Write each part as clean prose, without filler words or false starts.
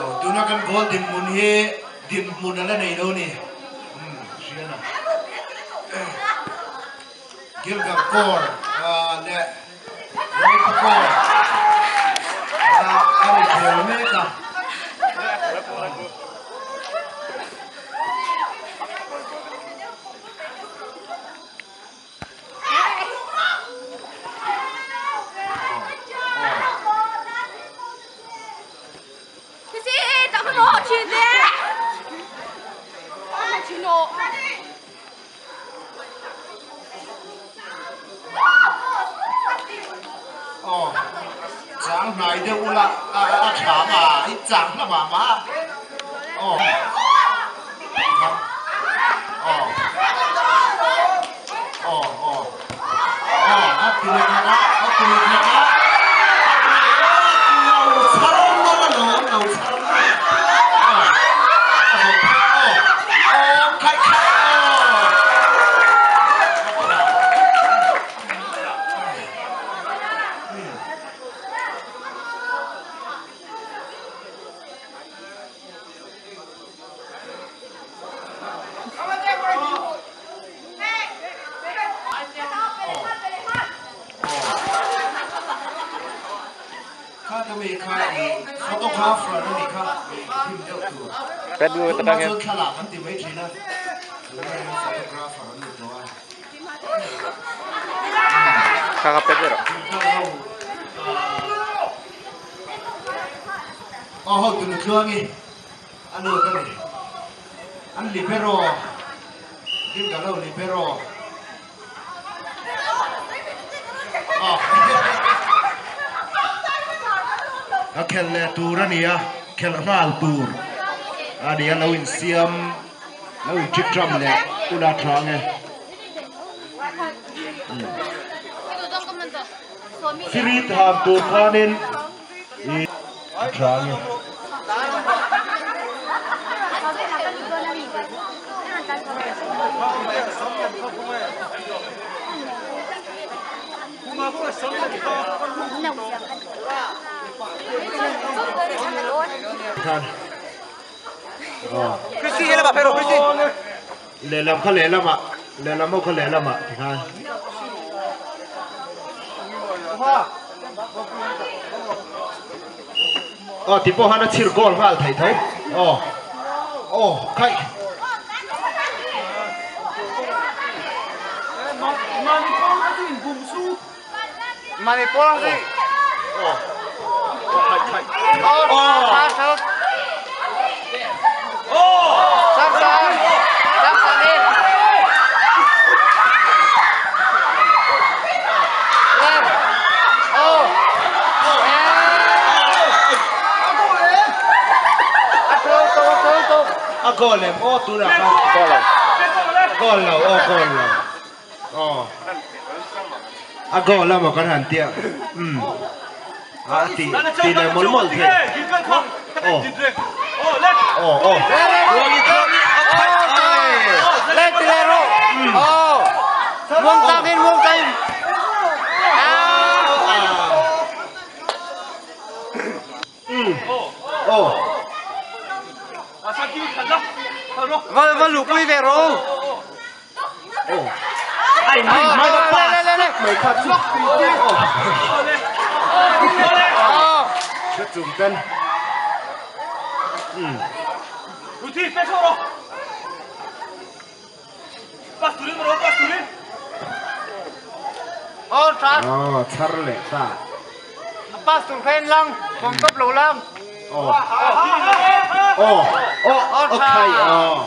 lo. Tuna kan goal dinhmun hi dinhmun a la nei lo ni. Umm hriana. Gilgal Corps leh Ropa Corps a inkhel mek a. Aw chang hnai deuh ula a a tha ma i chang hla mah mah a aw aw aw aw aw a ti leh leh a a ti leh leh a lo chhar nawlh alawm lo chhar nawlh aw a zawh phah aw aw khaih khaih aw. Kha ka mi kha i photographer a nih kha him deuh tur. Tunah chuan thlalak an ti mai thin a, tunah hian photographer an ni tawh a. Kha ka pet ber. Aw ho tunu tluangi a nu ka ni. An libero Gilgalo libero. A khelh leh tur a ni a, khelh nghal tur a ni a, lo insiam lo inṭi ṭam leh ula ṭha ang e. Free tham tur khanin i a ṭha ang e. Lehlam kha lehlamah lehlam ho kha lehlamah tikhan. Aw ti pawh han a chhir goal nghal thei tho. Aw. Aw khaih. Manipur si. Aw. Khaih khaih. Aw. Sang sang. Sang sang ni. A goal em aw tunah khan goal lo goal lo aw goal lo aw a goal emaw kan han tia umm a ti ti leh mawlh mawlh thei aw aw aw Va lupui ve ro. Aw chhar leh ta. Pass tur kha en lang, bawm tawp lo lang. Aw aw aw khai aw.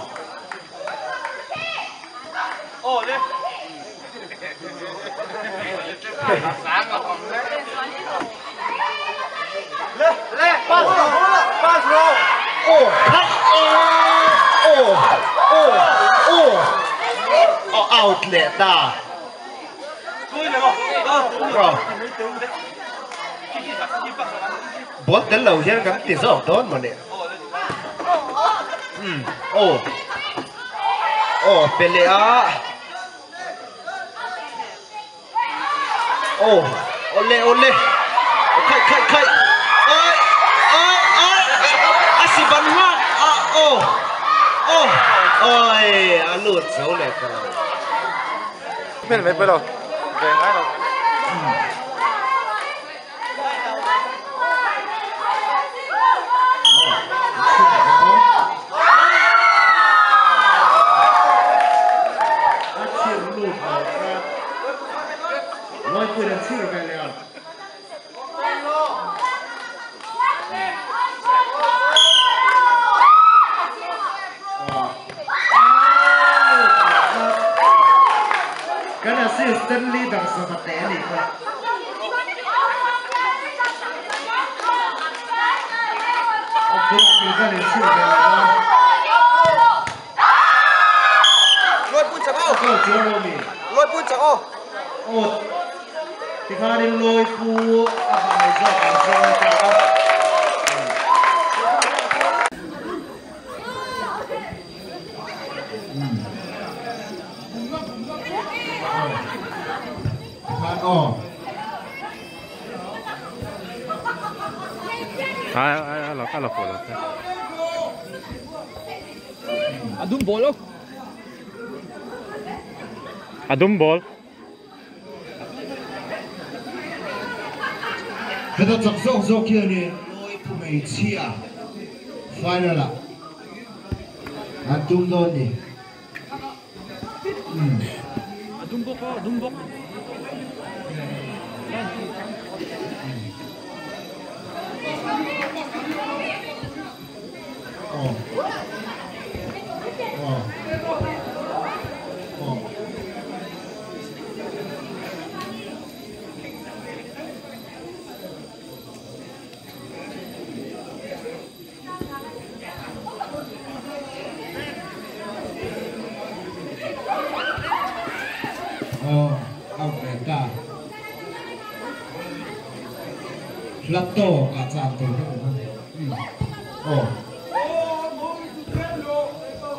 Le le pass ro pass ro. Aw khai aw aw aw aw out leh ta. Ball tel lo hian kan ti zawk dawn mawni. Umm aw aw pe leh a aw awle awle khai khai khai ai ai ai a lut zo leh ta lo. Hmel mai pawh lo ve ngai lo. A chhir lut lo kha Lawipuiin an chhir ve leh a. Kan assistant leader Savate a nih kha. Tikhanin lawi pu a vanei zawk ang chuan a ta a. Tikhan aw. Ai ai a la a la pawh lo te. A dum ball aw. A dum ball. Heta chak zawk zawk hianin Lawi Phu Hmeichhia final ah an tum dawn ni. A dum bawk aw, a dum bawk. Aw out ve ta. Hla tawk ah chan tur ka duh a. Aw.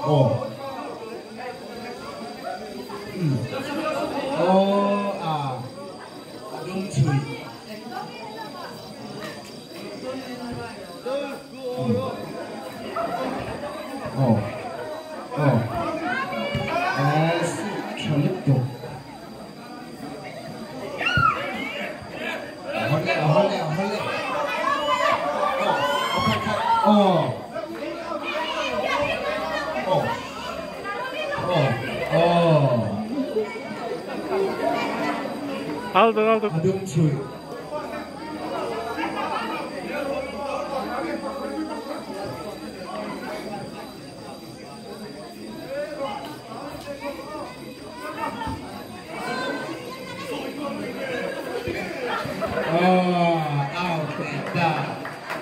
Aw. Aw a. A dum chhui. Aw aw eh tha lutuk a haw leh a haw leh a haw leh aw aw aw aw aw a dum chhui.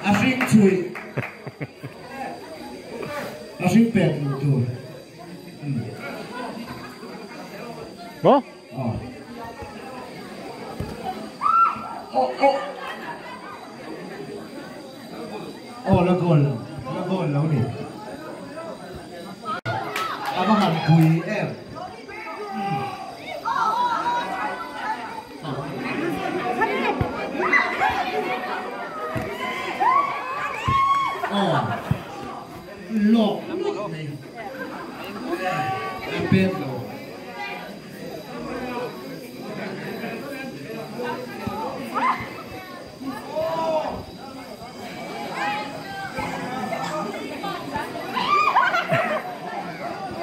A hring chhui a hring pek luh tur. Maw? Aw la goal lo la goal lo ni a va han pui em. Aw lawk lawk mai a pet lo.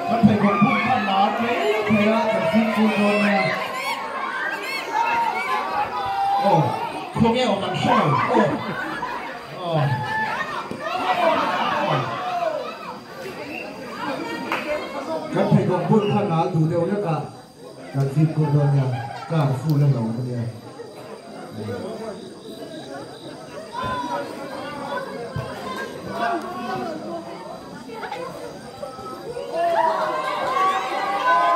Kan pheikhawk bun kha lar mai thei a, kan fimkhur dawn nia. Aw, khawnge awm an hre lo. Aw, aw, aw. Kan pheikhawk bun kha nal duh deuh lek a, kan fimkhur dawn nia, car full a lo awm ania.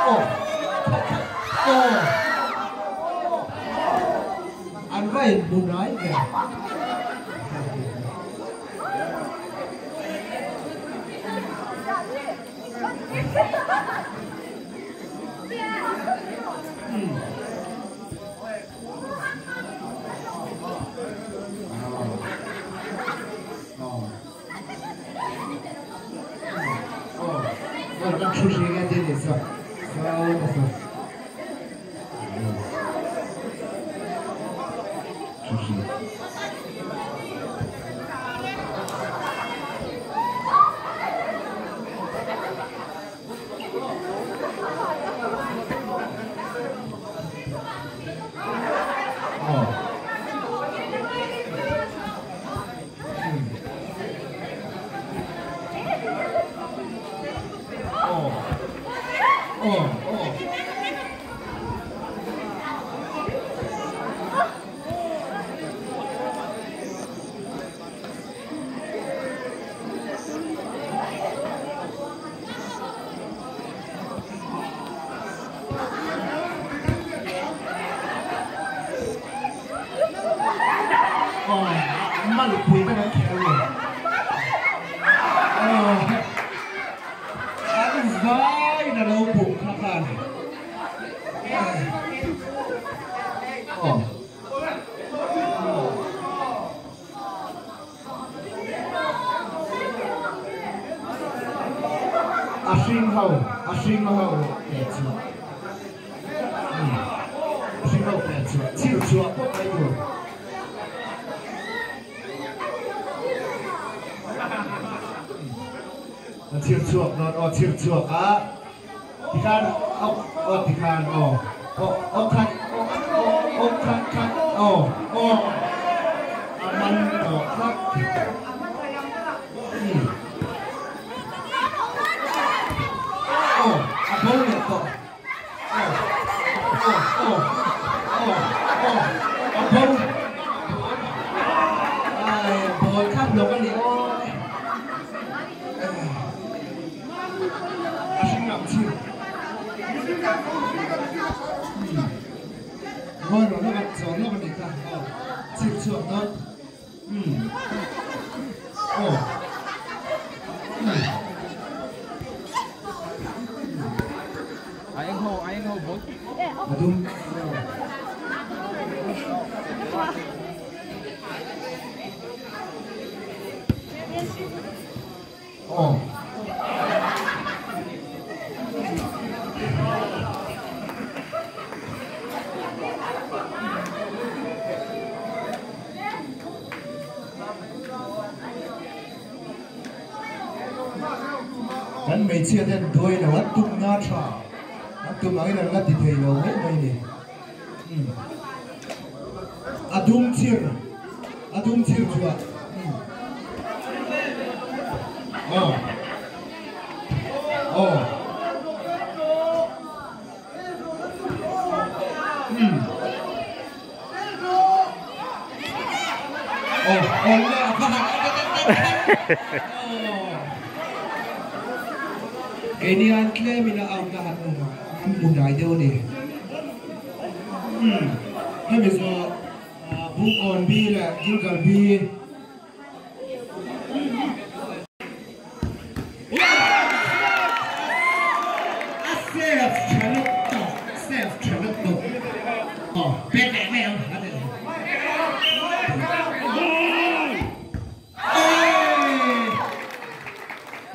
Aw, aw, an va inhmu hnai ve. Kan thu hri nge ti ni so. So so. Thu hri. Oh. Oh. Oh. Oh. Oh, malupui ka nang kher lo. Oh. An vai na lo buk kha khan. Oh. A hring ho, a hring ho pe chu. A hring ho pe chu. Chir chu a pawh mai tur. A chir chhuak dawn, aw chir chhuak a. Tikhan, aw, aw tikhan, aw. Aw, aw khat, aw, aw khat khat, aw, aw. A man tawh tlat. Aw, a bo leh tawh. Aw, aw, aw, aw, aw, a bo. Ai, ball kha blok a ni aw. A hring lam chhir. Ngawi rawh lawk a, chawl lawk a ni kha. Aw, chhir chhuak dawn. Aw. A eng ho, a eng ho ball. A dum. Aw. Kan hmeichhia ten duai lo an tum na tha an tum angin an la ti thei lo mai mai ni. A dum chhir a dum chhir chhuah. Aw. Aw. Aw aw le a va han Keini an tlemin a out na han awm a, an hmu dai deuh a ni. Hemi zawh Bungkawn bi leh Gilgal bi. A save tha lutuk, save tha lutuk. Aw, pet leh mai ang a ti.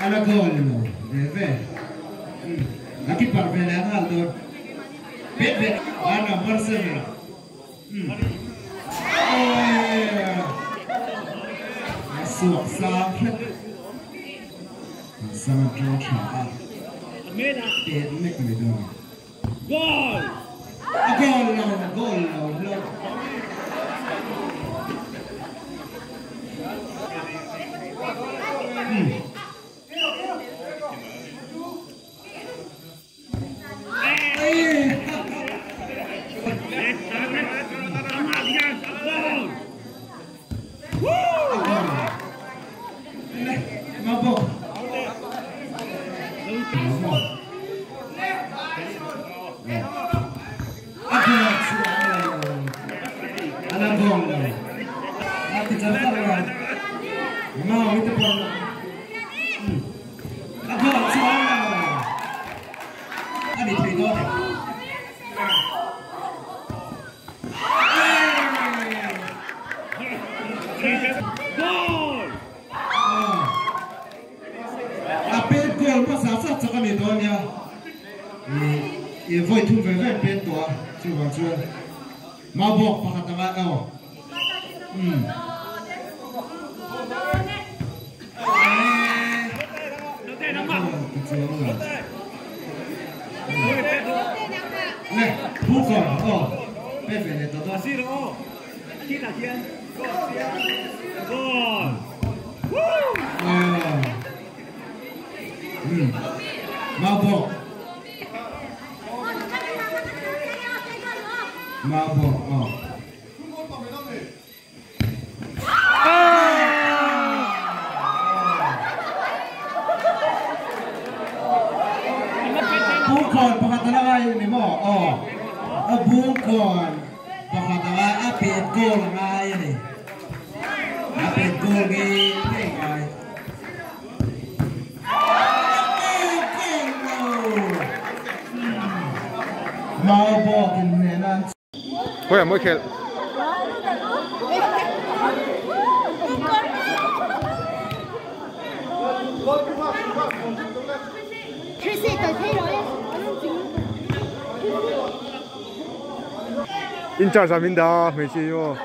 A la goal lo ve ve. A keeper ve leh nghal dawn. Pet ve a number 7 a. A suak sang hret. Sang a draw tha a. Pet mek a ni dawn. Goal! A goal lo, goal lo lo. Goal! I voi thum ve ve pen to a chu wang chuan ma bok pakhat anga aw ne bu kon o pe ve le to to ma bok ma bok o Bukon pakhat na ngai ni mo o a bukon pakhat na a pet goal ngai ni a pet goal nge nge ngai mau bokin ne nan Koi moi khel. In charge amin da me chi yo.